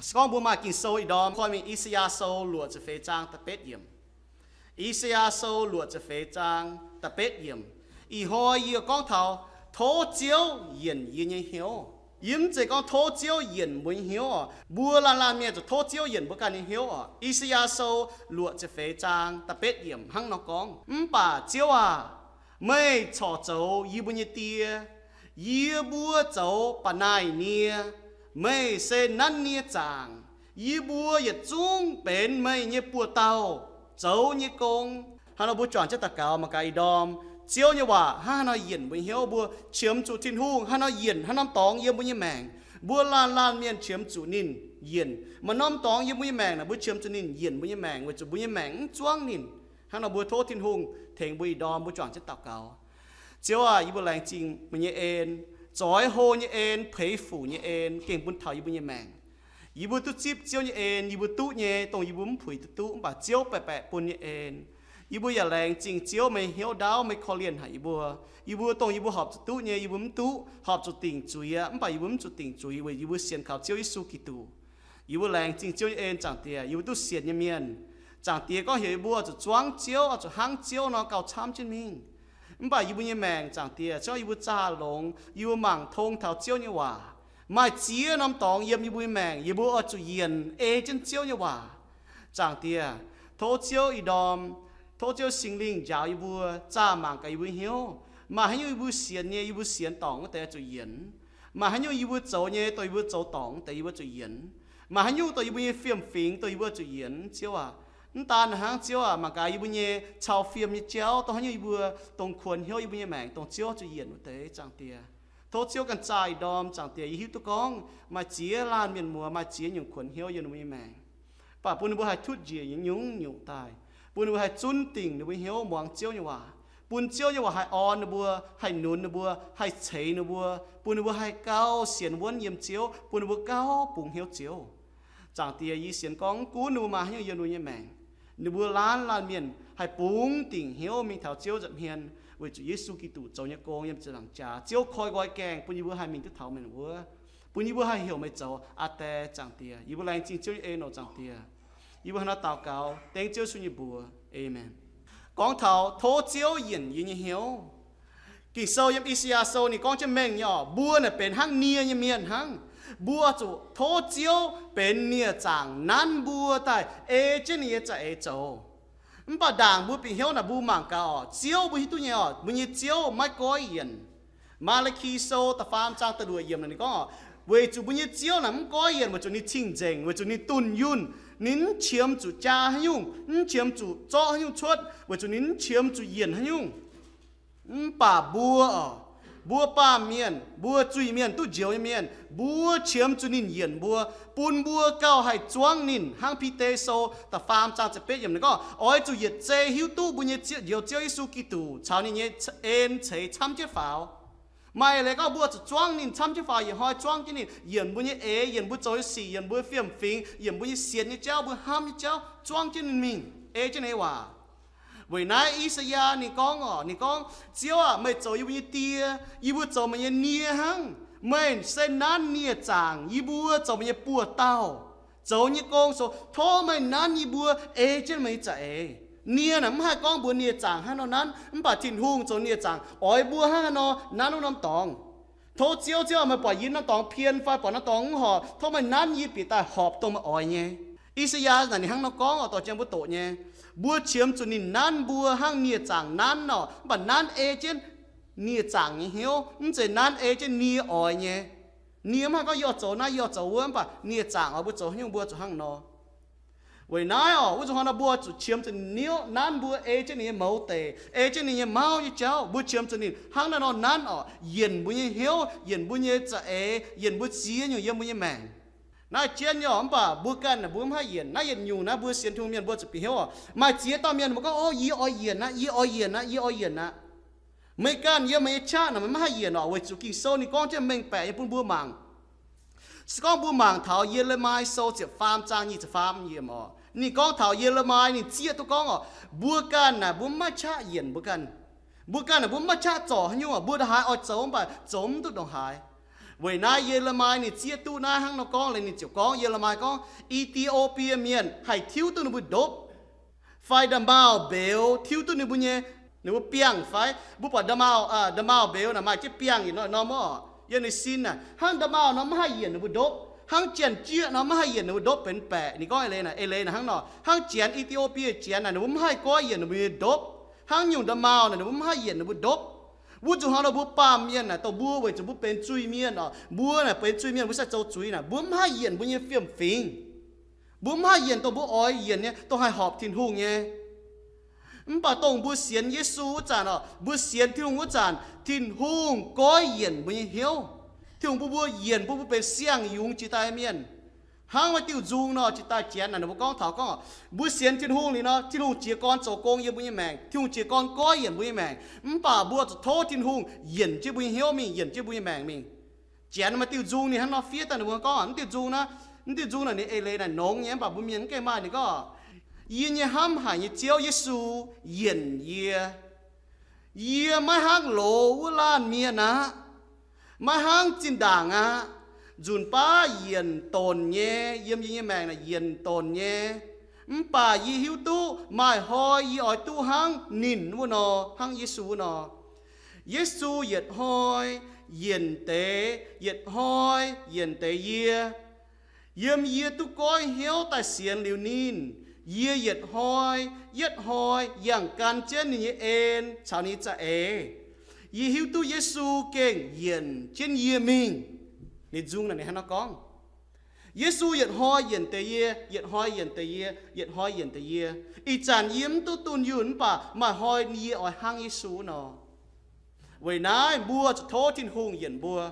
Se gorngv mbuo maaih Ging-Sou ih ndorm koi mingh I^saa^yaa Sou luoqc ziepc feix zaang da'betv yiemc. I^saa^yaa Sou luoqc ziepc feix zaang da'betv yiemc. Ih hnoi yie gorngv taux tov Ziouv yienc yie nyei hnyouv. Yie mv zeiz gorngv tov Ziouv yienc mbuo nyei hnyouv oc. Mbuo laanh laanh mienh zuqc tov Ziouv yienc mbuo ganh nyei hnyouv oc. I^saa^yaa Sou luoqc ziepc feix zaang da'betv yiemc hnangv nor gorngv, Mv baac Ziouv aah! Meih corc zoux yie mbuo nyei die. Yie mbuo zoux ba'naaih nie. Meih se nanv nie zaangc. Yie mbuo yietc zungv benx meih nyei buoz-dauh zoux nyei gong. Hnangv nor mbuo juangc jienv daux gaux mangc gaax ih ndorm Ziouv nyei waac hnangv haaix nor yienc mbuo nyei hnyouv. Mbuo qiemx zuqc Tin-Hungh haaix nor yienc haaix norm dorngx yiem mbuo nyei maengc. Mbuo laanh laanh mienh qiemx zuqc ninh yienc maaih norm dorngx yiem mbuo nyei maengc naaic, mbuo qiemx zuqc ninh yienc mbuo nyei maengc weic zuqc mbuo nyei maengc mv zuangv ninh. Hnangv nor mbuo tov Tin-Hungh tengx mbuo ih ndorm. Mbuo juangc jienv daux gaux. Ziouv aah! Yie mbuo laengz zingh meih nyei en, zoix hlo nyei en, peix fuc nyei en gengh bun taux yie mbuo nyei maengc. Yie mbuo duqv zipv Ziouv nyei en, yie mbuo duqv nyei, dongh yie mbuo mv puix duqv duqv, mv baac Ziouv baeqc baeqc bun nyei en. Yie mbuo yaac laengz zingh Ziouv meih hnyouv ndaauv, meih korv-lienh haic yie mbuo. Yie mbuo dongh yie mbuo horpc zuqc duqv nyei, yie mbuo mv duqv horpc zuqc dingc zuiz aqv, mv baac yie mbuo mv zuqc dingc zuiz weic yie mbuo sienx kaux Ziouv Yesu Giduc. Yie mbuo laengz zingh Ziouv nyei en, Zaangc Diex. Yie mbuo duqv sienx nyei mienh, Zaangc Diex, gorngv heuc yie mbuo zuqc zuangv Ziouv, oix zuqc hnangv Ziouv nor gauh camv jienv mingh. Mv baac yie mbuo nyei maengc, Zaangc Diex, se gorngv yie mbuo zaah longx, yie mbuo mangc tong taux Ziouv nyei waac, maaih ziex norm dorngx yiem yie mbuo nyei maengc, yie mbuo oix zuqc yienc ei jienv Ziouv nyei waac. Zaangc Diex, tov Ziouv ih ndorm, tov Ziouv Singx Lingh njaaux yie mbuo, zaah mangc gaax yie mbuo hnyouv. Maaih haaix nyungc yie mbuo sienx nyei, yie mbuo sienx dorngc wuov deix zuqc yienc. Maaih haaix nyungc yie mbuo zoux nyei, dongh yie mbuo zoux dorngc wuov deix yie mbuo zuqc yienc. Maaih haaix nyungc dongh yie mbuo nyei fiem-fingx, dongh yie mbuo zuqc yienc, Ziouv aac. Mv daan hnangv, Ziouv aac, mangc gaax yie mbuo nyei cau fiem nyei jauv, dongh haaix nyungc yie mbuo dongh kuonx hnyouv yie mbuo nyei maengc, dongh Ziouv zuqc yienc wuov deix, Zaangc Diex. Tov Ziouv ganh zaah ih ndorm, Zaangc Diex. Yie hiuv duqv gorngv maaih ziex laanh mienh muoz, maaih ziex nyungc kuonx hnyouv yiem ninh mbuo nyei maengc. Mv baac bun ninh mbuo haih tutv njiec nyei nyungc-nyungc daaih, bun ninh mbuo haih zunv dingc ninh mbuo hnyouv muangx Ziouv nyei waac, bun Ziouv nyei waac haih orn ninh mbuo, haih nunz ninh mbuo, haih ceix ninh mbuo, bun ninh mbuo haih gauh sienx wuonv yiem Ziouv, bun ninh mbuo gauh bungx hnyouv Ziouv. Zaangc Diex, yie sienx gorngv mv gunv ninh mbuo maaih haaix nyungc yiem ninh mbuo nyei maengc, ninh mbuo laanh laanh mienh haih bungx dingc hnyouv mingh taux Ziouv nza'hmien, weic zuqc Yesu Giduc zoux nyei gong yiem ziepc nzaangc jaax. Ziouv koi nqoi gaengh bun yie mbuo haih mingh duqv taux meih wuov, bun yie mbuo haih heuc meih zoux Aa Die. Zaangc Diex, yie mbuo laengz zingh Ziouv nyei en oc, Zaangc Diex. Yie mbuo hnangv naaiv daux gaux dengv Ziouv Yesu nyei mbuox. Aamen. Gorngv taux tov Ziouv yienc yie nyei hnyouv. Ging-Sou yiem I^saa^yaa Sou ninh gorngv jienv mengh nyei oc, mbuo naaic benx hnangv nie nyei mienh hnangv. Mbuo zuqc tov Ziouv benx nie zaangc nanv mbuo daaih ei jienv ninh nyei za'eix zoux. Mv baac ndaangc mbuo bieqc hnyouv naaic mbuo mangc gaax oc, Ziouv mbuo hiuv duqv nyei oc, mbuo nyei Ziouv maiv goiv yienc. Maa^laa^ki Sou da'faam zaang da'luoqc yiemc naaic ninh gorngv oc, weic zuqc mbuo nyei Ziouv naaic mv goiv yienc weic zuqc ninh cing-nzengc, weic zuqc ninh dunh yunh, ninh mv qiemx zuqc jaa haaix nyungc, mv qiemx zuqc zorqv haaix nyungc cuotv, weic zuqc ninh mv qiemx zuqc yienc haaix nyungc. Mv baac mbuo oc, mbuo baamh mienh, mbuo zuiz-mienh, duqv njoux nyei mienh, mbuo qiemx zuqc ninh yienc mbuo, bun mbuo gauh haih zuangv ninh. Hnangv Bide Sou da'faam zaang ziepc betv yiemc ninh gorngv, oix zuqc yietc zei hiuv duqv mbuo nyei Ziouv, njoux Ziouv Yesu Giduc caux ninh nyei en ceix camv jienv faaux. Maaih leiz gorngv mbuo zuqc zuangv ninh camv jienv faaux, yietc hnoi zuangv jienv ninh, yienc mbuo nyei eix, yienc mbuo zoux nyei sic, yienc mbuo fiem-fingx, yienc mbuo nyei sienx nyei jauv, mbuo hnamv nyei jauv, zuangv jienv ninh mingh, ei jienv ninh nyei waac. Weic naaiv I^saa^yaa ninh gorngv oc, ninh gorngv, Ziouv aac, meih zoux yie mbuo nyei die, yie mbuo zoux meih nyei nie hnangv. Meih se nanv nie zaangc, yie mbuo zoux meih nyei buoz-dauh, zoux nyei gong. Tov meih nanv yie mbuo ei jienv meih nyei za'eix. Nie naaic mv haih gorngv mbuox nie zaangc hnangv haaix nor nanv, mv baac Tin-Hungh zoux nie zaangc oix mbuo hnangv haaix nor nanv wuov norm dorngx. Tov Ziouv, Ziouv aac, meih buatc yie norm dorngx pien fai buatc norm dorngx mv horpc, tov meih nanv yie bieqc daaih horpc dongh meih oix nyei. I^saa^yaa naaic ninh hnangv nor gorngv oc, dorh jienv mbuo doqc nyei. Mbuo qiemx zuqc ninh nanv mbuo hnangv nie zaangc nanv oc, mv baac nanv ei jienv nie zaangc nyei hnyouv, mv zeiz nanv ei jienv nie oix nyei. Nie mv haih gorngv yie oix zoux naaiv, yie oix zoux wuov, mv baac nie zaangc oix mbuo zoux haaix nyungc mbuo zuqc hnangv nor. Weic naaiv oc, wuov zuqc hnangv nor mbuo zuqc qiemx zuqc ninh nanv mbuo, ei jienv ninh nyei mouz deic, ei jienv ninh nyei mauv nyei jauv. Mbuo qiemx zuqc ninh hnangv naaiv nor nanv oc, yienc mbuo nyei hnyouv, yienc mbuo nyei za'eix, yienc mbuo ziex nyungc yiem mbuo nyei maengc. Naaiv jienv nyei oc, mv baac mbuo ganh naaic mbuo mv haih yienc. Naaiv yietc nyungc naaiv mbuo sienx Tin-Hungh mienh mbuo zuqc bieqc hnyouv oc. Maaih ziex dauh mienh mbuo gorngv, O, yie oix yienc aqv, yie oix yienc aqv, yie oix yienc aqv. Meih ganh yiem meih nyei qaqv naaic meih maiv haih yienc oc, weic zuqc Ging-Sou ninh gorngv jienv mengh baeqc nyei bun mbuo mangc. Se gorngv mbuo mangc taux Ye^le^mi Sou ziepc faam zaang nyic ziepc faam yiemc oc, ninh gorngv taux Ye^le^mi ninh zieqv duqv gorngv oc, mbuo ganh naaic mbuo maiv qaqv yienc mbuo ganh. Mbuo ganh naaic mbuo maiv qaqv zorc haaix nyungc oc, mbuo ndongc haaix oix zoux mv baac zoux mv duqv ndongc haaix. Weic naaiv Ye^le^mi ninh zieqv duqv naaiv hnangv nor gorngv liuz, ninh ziouc gorngv, Ye^le^mi gorngv, E^ti^o^bie Mienh haih tiuv duqv ninh mbuo ndopv, fai nda'maauh mbeux tiuv duqv ninh mbuo nyei, ninh mbuo biangh fai? Mbuo buatc nda'maauh, nda'maauh mbeux naaic maaih jienv biangh yietc norm norm oc, yiem ninh sin naaic. Hnangv nda'maauh nor maiv haih yienc ninh mbuo ndopv, hnangv janx-jieqv nor maiv haih yienc ninh mbuo ndopv benx baeqc. Ninh gorngv eix leiz naaic, eix leiz naaic hnangv nor, hnangv janx E^ti^o^bie janx naaic, ninh mbuo maiv haih goiv yienc ninh mbuo nyei ndopv. Hnangv nyungc nda'maauh naaic, ninh mbuo maiv haih yienc ninh mbuo ndopv. Wuov zuqc hnangv nor mbuo baamh mienh naaic, dongh mbuo weic zuqc mbuo benx zuiz-mienh oc, mbuo naaic benx zuiz-mienh, mbuo sai zoux zuiz naaic, mbuo maiv haih yienc mbuo nyei fiem-fingx. Mbuo maiv haih yienc dongh mbuo oix yienc nyei, dongh haih horpc Tin-Hungh nyei. Mv baac dongh mbuo sienx Yesu wuov zanc oc, mbuo sienx Tin-Hungh wuov zanc, Tin-Hungh goiv yienc mbuo nyei hnyouv. Tin-Hungh bun mbuo yienc, bun mbuo benx siang-yungz jiex daaih mienh. Hnangv maaih diuh nzung nor, jiex daaih janx naaic, ninh mbuo gorngv taux gorngv, mbuo sienx Tin-Hungh liuz nor, Tin-Hungh jiez gorn zoux gong yiem mbuo nyei maengc, Tin-Hungh jiez gorn goiv yienc mbuo nyei maengc. Mv baac mbuo zuqc tov Tin-Hungh yienc jienv mbuo nyei hnyouv mingh, yienc jienv mbuo nyei maengc mingh. Janx maaih diuh nzung ninh hnangv nor fiev daaih, ninh mbuo gorngv, mv diuh nzung naaiv, mv diuh nzung naaic ninh eix leiz naaic nongx nyei, mv baac mbuo mienh mv gaengh maaih. Ninh gorngv, Yie nyei hnamv haic nyei Ziouv Yesu, yienc yie. Yie maiv hnangv loz wuov laanh mienh aqv, maiv hnangv zinh ndaangc aqv. Nzunc baav yienc donc nyei, yiem yie nyei maengc naaic yienc donc nyei. Mv baac yie hiuv duqv maaih hnoi yie oix duqv hnangv ninh wuov nor, hnangv Yesu wuov nor. Yesu yietc hnoi yienc deix, yietc hnoi yienc deix yie. Yiem yie duqv goiv hnyouv daaih sienx liuz ninh, yie yietc hnoi yietc hnoi yangh gan jienv ninh nyei en caux ninh nyei za'eix. Yie hiuv duqv Yesu gengh yienc jienv yie mingh. Ninh nzung naaic ninh hnangv nor gorngv, Yesu yietc hnoi yienc deix yie, yietc hnoi yienc deix yie, yietc hnoi yienc deix yie. Ih zanc yie mv duqv dunh yunh, mv baac maaih hnoi yie oix hnangv Yesu nor. Weic naaiv mbuo zuqc tov Tin-Hungh yienc mbuo.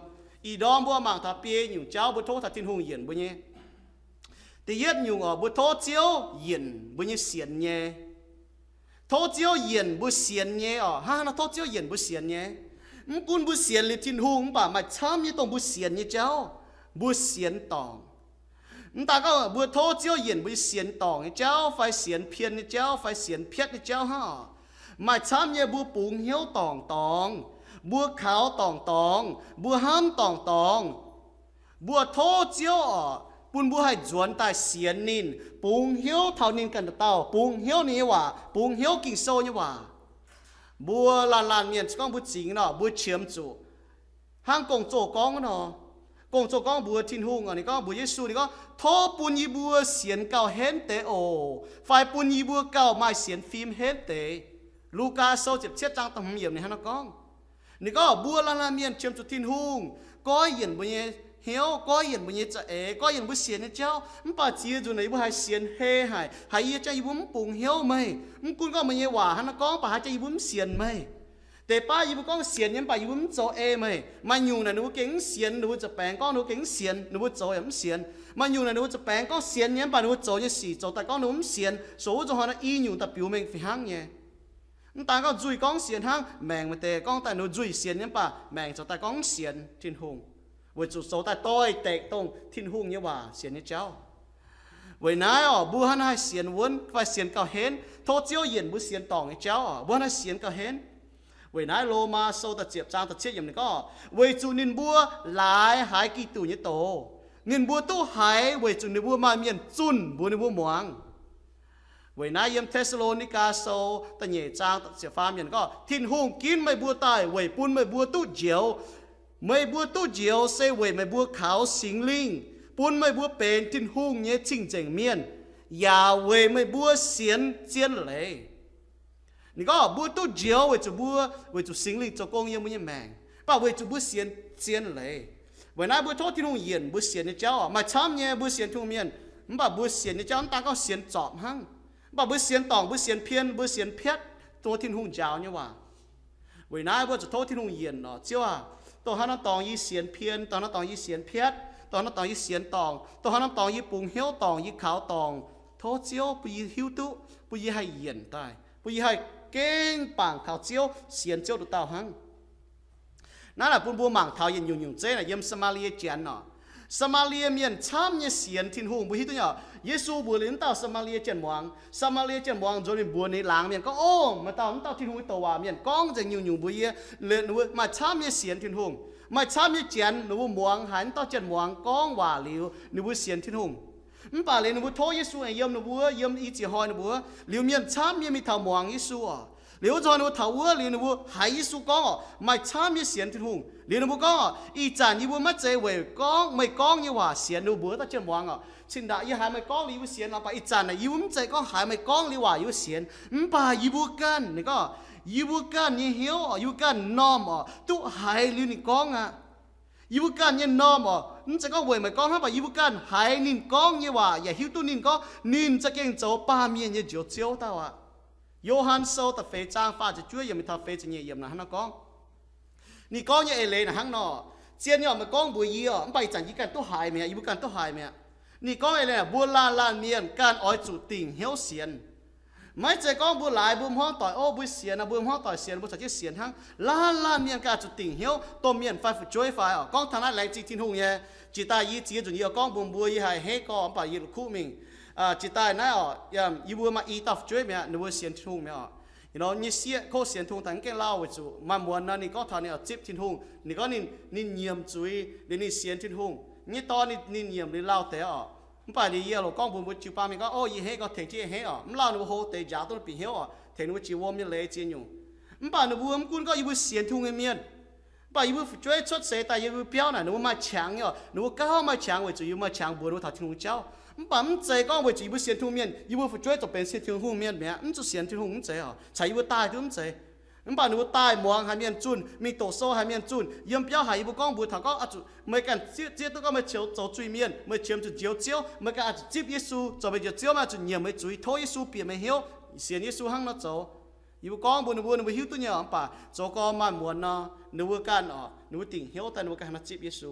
Ih ndorm mbuo mangc taux biei nyungc jauv mbuo tov taux Tin-Hungh yienc mbuo nyei. Da'yietv nyungc oc, mbuo tov Ziouv yienc mbuo nyei sienx nyei. Tov Ziouv yienc mbuo sienx nyei oc. Hnangv haaix nor tov Ziouv yienc mbuo sienx nyei? Mv gunv mbuo sienx liuz Tin-Hungh, mv baac maaih camv nyei dongh mbuo sienx nyei jauv, mbuo sienx dorngc. Mv daaih gorngv mbuo tov Ziouv yienc mbuo nyei sienx dorngc nyei jauv, fai sienx pien nyei jauv, fai sienx piatv nyei jauv hnangv oc. Maaih camv nyei mbuo bungx hnyouv dorngc dorngx, mbuo kaux dorngc dorngx, mbuo hnamv dorngc dorngx. Mbuo tov Ziouv oc, bun mbuo haih nzuonx daaih sienx ninh, bungx hnyouv taux ninh ganh dauh dauh, bungx hnyouv ninh nyei waac, bungx hnyouv Ging-Sou nyei waac. Mbuo laanh laanh mienh, se gorngv mbuo zingx nor, mbuo qiemx zuqc hnangv Gong-Zoh gorngv wuov nor. Gong-Zoh gorngv mbuox Tin-Hungh oc, ninh gorngv mbuox Yesu, ninh gorngv, Tov bun yie mbuo sienx gauh henv deix oc, fai bun yie mbuo gauh maaih sienx fim henv deix. Lugaa Sou ziepc cietv zaang da'hmz yiemc ninh hnangv nor gorngv. Ninh gorngv mbuo laanh laanh mienh qiemx zuqc Tin-Hungh goiv yienc mbuo nyei hnyouv, goiv yienc mbuo nyei za'eix, goiv yienc mbuo sienx nyei jauv. Mv baac ziex nzunc naaic yie mbuo haiz sienx hei haic, haiz yie jangx yie mbuo mv bungx hnyouv meih. Mv gunv gorngv meih nyei waac hnangv nor gorngv, mv baac haiz jangx yie mbuo mv sienx meih. Deix baav yie mbuo gorngv sienx nyei, mv baac yie mbuo mv zoux ei meih. Maaih nyungc naaic ninh mbuo gengh mv sienx, ninh mbuo za'baengx gorngv ninh mbuo gengh mv sienx, ninh mbuo zoux yaac mv sienx. Maaih nyungc naaic ninh mbuo za'baengx gorngv sienx nyei, mv baac ninh mbuo zoux nyei sic zoux daaih gorngv ninh mbuo mv sienx. Soux wuov zuqc hnoi naaiv i nyungc daaih biux mengh fih hnangv nyei. Mv daan gorngv nzuih gorngv sienx hnangv, maengc maaih deix gorngv daaih ninh mbuo nzuih sienx nyei, mv baac maengc zoux daaih gorngv mv sienx Tin-Hungh, weic zuqc zoux daaih doix-dekc dongh Tin-Hungh nyei waac sienx nyei jauv. Weic naaiv oc, mbuo hnangv naaiv haih sienx wuonv fai sienx gauh henv, tov Ziouv yienc mbuo sienx dorngc nyei jauv oc, mbuo hnangv naaiv sienx gauh henv. Weic naaiv Lomaa Sou da'ziepc zaang da'cietv yiemc ninh gorngv, weic zuqc ninh mbuo laaix haiz Giduc nyei doz, ninh mbuo duqv haiz weic zuqc ninh mbuo maaih mienh zunh mbuox ninh mbuo muangx. Weic naaiv yiem Te^saa^lo^ni^gaa Sou da'nyeic zaang ziepc faam yiemc gorngv, Tin-Hungh ginv meih mbuo daaih weic bun meih mbuo duqv njoux. Meih mbuo duqv njoux se weic meih mbuo kaux Singx Lingh, bun meih mbuo benx Tin-Hungh nyei cing-nzengc mienh, yaac weic meih mbuo sienx zien leiz. Ninh gorngv mbuo duqv njoux weic zuqc mbuo, weic zuqc Singx Lingh zoux gong yiem mbuo nyei maengc, mv baac weic zuqc mbuo sienx zien leiz. Weic naaiv mbuo tov Tin-Hungh yienc mbuo sienx nyei jauv oc. Maaih camv nyei mbuo sienx Tin-Hungh mienh, mv baac mbuo sienx nyei jauv mv daan gorngv sienx zorpc hnangv, mv baac mbuo sienx dorngc, mbuo sienx pien, mbuo sienx piatv, dongh Tin-Hungh njaaux nyei waac. Weic naaiv mbuo zuqc tov Tin-Hungh yienc oc. Ziouv aac, dongh haaix norm dorngx yie sienx pien, dongh haaix norm dorngx yie sienx piatv, dongh haaix norm dorngx yie sienx dorngc, dongh haaix norm dorngx yie bungx hnyouv dorngc, yie kaux dorngc, tov Ziouv bun yie hiuv duqv, bun yie haih yienc daaih, bun yie haih gengh bangc kaux Ziouv, sienx Ziouv nduqc dauh hnangv. Naaiv naaic bun mbuo mangc taux yietc nyungc-nyungc zeiv naaic yiem Saa^maa^lie Janx oc. Saa^maa^lie Mienh camv nyei sienx Tin-Hungh. Mbuo hiuv duqv nyei oc, Yesu mbuox liuz naaiv dauh Saa^maa^lie Janx-muangz. Saa^maa^lie Janx-muangz nzuonx mingh mbuox ninh laangz mienh gorngv, Ov, maaih dauh, naaiv dauh Tin-Hungh nyei douc waac mienh gorngv nzengc nyungc-nyungc mbuox yie. Maaih camv nyei sienx Tin-Hungh. Maaih camv nyei Janx ninh mbuo muangx haiz naaiv dauh jien-muangz gorngv waac liuz, ninh mbuo sienx Tin-Hungh. Mv baac liuz ninh mbuo tov Yesu aengx yiem ninh mbuo, yiem i ziex hnoi ninh mbuo, liuz mienh camv mienh mingh taux muangx Yesu oc. Liuz wuov zanc ninh mbuo taux wuov liuz ninh mbuo haiz Yesu gorngv oc, maaih camv nyei sienx Tin-Hungh. Liuz ninh mbuo gorngv oc, ih zanc yie mbuo maiv zeiz weic gorngv meih gorngv nyei waac sienx ninh mbuo dauh jien-muangz oc. Cin-ndaangc yie haiz meih gorngv liuz yie mbuo sienx, mv baac ih zanc naaic yie mbuo mv zeiz gorngv haiz meih gorngv liuz waac yie mbuo sienx. Mv baac yie mbuo ganh, ninh gorngv, yie mbuo ganh nyei hnyouv oc, yie mbuo ganh m'normh oc, duqv haiz liuz ninh gorngv aqv. Yie mbuo ganh nyei m'normh oc, mv zeiz gorngv weic meih gorngv hnangv, mv baac yie mbuo ganh haiz ninh gorngv nyei waac yaac hiuv duqv ninh gorngv ninh za'gengh zoux baamh mienh nyei Njoux Ziouv dauh aqv. Yo^han Sou da'feix zaang faah ziepc juov yiemc mingh taux feix ziepc nyeic yiemc naaic hnangv naaiv gorngv. Ninh gorngv nyei eix leiz naaic hnangv nor, zien nyei oc, meih gorngv mbuox yie oc, mv baac ih zanc yie ganh duqv haiz mi'aqv, yie mbuo ganh duqv haiz mi'aqv. Ninh gorngv eix leiz naaic, mbuo laanh laanh mienh ganh oix zuqc dingc hnyouv sienx. Maiv zeiz gorngv mbuo laaix mbuo hmuangv doic, o, mbuo sienx, mbuo hmuangv doic sienx, mbuo caux jienv sienx hnangv. Laanh laanh mienh ganh oix zuqc dingc hnyouv, domh mienh fai fu'jueiv fai oc. Gorngv taux naaiv laengz zingh Tin-Hungh nyei. Jiex daaih yie ziex nzunc yie oix gorngv mbuox mbuo, yie haih henv gorx, mv baac yie la'kuqv mingh. Jiex daaih naaiv oc, yie mbuo maaih i dauh fu'jueiv mi'aqv, ninh mbuo sienx Tin-Hungh mi'aqv oc. Nyei sieqv kov sienx Tin-Hungh daaih mv gaengh lauh weic zuqc maaih muonz nor ninh gorngv taux ninh oix zipv Tin-Hungh. Ninh gorngv ninh, ninh nyiemc zuiz liuz ninh sienx Tin-Hungh. Nyei dorn ninh nyiemc liuz lauh deix oc. Mv baac ninh yie loc gorngv mbuox mbuo jiu-baang mienh gorngv, o, yie henv gorx, tengx jienv yie henv oc. Mv lauh ninh mbuo hlo deix njaaux duqv ninh bieqc hnyouv oc, tengx ninh mbuo jiex wuom nyei leiz ziex nyungc. Mv baac ninh mbuo mv gunv gorngv yie mbuo sienx Tin-Hungh nyei mienh, mv baac yie mbuo fu'jueiv cuotv seix daaih yiem mbuo biauv naaic ninh mbuo maaih qangx nyei oc, ninh mbuo gauh maaih qangx weic zuqc yie mbuo maaih qangx mbuox ninh mbuo taux Tin-Hungh jauv. Mv baac mv zeiz gorngv weic zuqc yie mbuo sienx Tin-Hungh mienh, yie mbuo fu'jueiv zuqc benx sienx Tin-Hungh mienh mi'aqv, mv zuqc sienx Tin-Hungh mv zeiz oc, caux yie mbuo daaih duqv mv zeiz. Mv baac ninh mbuo daaih muangx haiz mienh zunh, mingh doqc sou haiz mienh zunh, yiem biauv haiz yie mbuo gorngv mbuox taux gorngv oix zuqc, meih ganh zieqv, zieqv duqv gorngv meih zoux zuiz-mienh, meih qiemx zuqc njoux Ziouv, meih ganh oix zuqc zipv Yesu zoux meih njoux Ziouv, meih oix zuqc nyiemc meih zuiz, tov Yesu bieqc meih hnyouv, sienx Yesu hnangv nor zoux. Yie mbuo gorngv mbuox ninh mbuo, ninh mbuo hiuv duqv nyei oc, mv baac zoux gorn maaih muonz nor, ninh mbuo ganh oc, ninh mbuo dingc hnyouv daaih ninh mbuo ganh haaix nor zipv Yesu.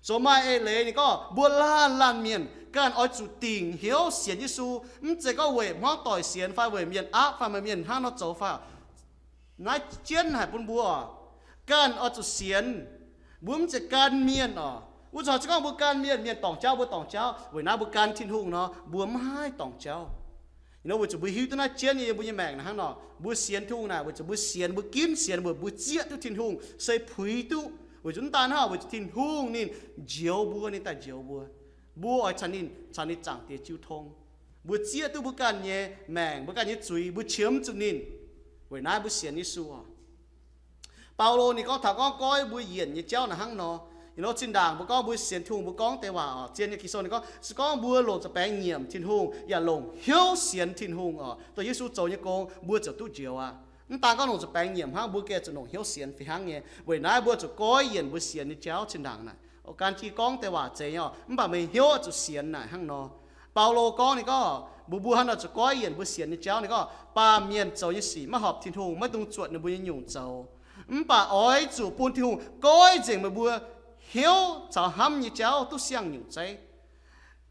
Zoux maaih eix leiz ninh gorngv mbuo laanh laanh mienh ganh oix zuqc dingc hnyouv sienx Yesu. Mv zeiz gorngv weic hmuangv doic sienx fai weic mienh aapv fai maaih mienh hnangv nor zoux fai. Naaiv jienv haic bun mbuo oc, ganh oix zuqc sienx. Mbuo mv zeiz gan mienh oc. Wuov zanc se gorngv mbuo gan mienh, mienh dorngc jauv mbuo dorngc jauv, weic naaiv mbuo gan Tin-Hungh nor mbuo maiv haih dorngc jauv. Weic zuqc mbuo hiuv duqv naaiv jienv nyei yiem mbuo nyei maengc naaic hnangv nor, mbuo sienx Tin-Hungh naaic weic zuqc mbuo sienx, mbuo ginv sienx, mbuo, mbuo zieqv duqv Tin-Hungh, se puix duqv. Weic zuqc mv daan hnangv, weic zuqc Tin-Hungh ninh njoux mbuo, ninh daaih njoux mbuo. Mbuo oix caux ninh, caux ninh Zaangc Diex jiu tong. Mbuo zieqv duqv mbuo ganh nyei maengc, mbuo ganh nyei zuiz, mbuo qiemx zuqc ninh. Weic naaiv mbuo sienx Yesu oc. Baulo ninh gorngv taux gorngv goiv mbuo yienc nyei jauv naaic hnangv nor. Ih hnoi zinh ndaangc mbuo gorngv mbuo sienx Tin-Hungh, mbuo gorngv deix waac oc, zien nyei Ging-Sou ninh gorngv, se gorngv mbuo longc nza'baengx nyiemc Tin-Hungh yaac longc hnyouv sienx Tin-Hungh oc, dongh Yesu zoux nyei gong mbuo ziouc duqv njoux aqv. Mv daan gorngv longc nza'baengx nyiemc hnangv, mbuo gengh zuqc longc hnyouv sienx fih hnangv nyei. Weic naaiv mbuo zuqc goiv yienc mbuo sienx nyei jauv zinh ndaangc naaic. Gan jienv gorngv deix waac zeiz nyei oc, mv baac meih hnyouv oix zuqc sienx naaic hnangv nor. Baulo gorngv ninh gorngv, mbuo, mbuo hnangv naaic zuqc goiv yienc mbuo sienx nyei jauv. Ninh gorngv, baamh mienh zoux nyei sic maiv horpc Tin-Hungh, maiv dungx zuotc ninh mbuo nyei nyungc zoux. Mv baac oix zuqc bun Tin-Hungh goiv nzengc meih mbuo hnyouv caux hnamv nyei jauv duqv siang-nyungc zeiv.